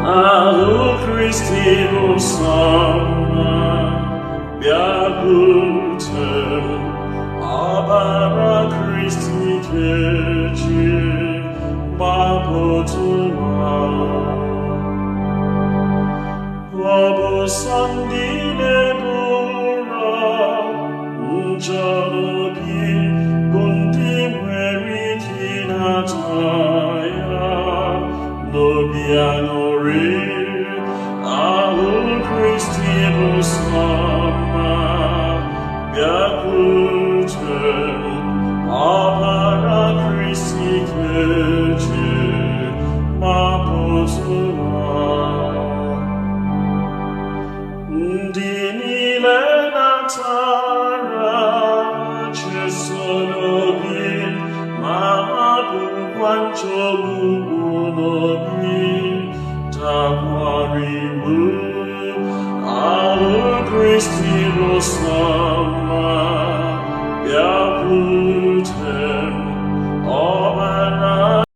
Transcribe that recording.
Ahụ Kristi bụ sọ mma, bịakwute m. Ọbara Kristi keji gbapụta ụwa. Ọ bụ sọ ndị na-eburu njọ n'obi bụ ndị nwere ike ịnata ya n'obi aṅụrị. Ahụ Kristi bụ sọ mma, bịakwute m. Ọbara Kristi keji gbapụta ụwa. Ndị niile natara Jesu n'obi ma hapụkwa njọ ogbugbu n'obi dakwara iwu. Ahụ Kristi bụ sọ mma, bịakwute.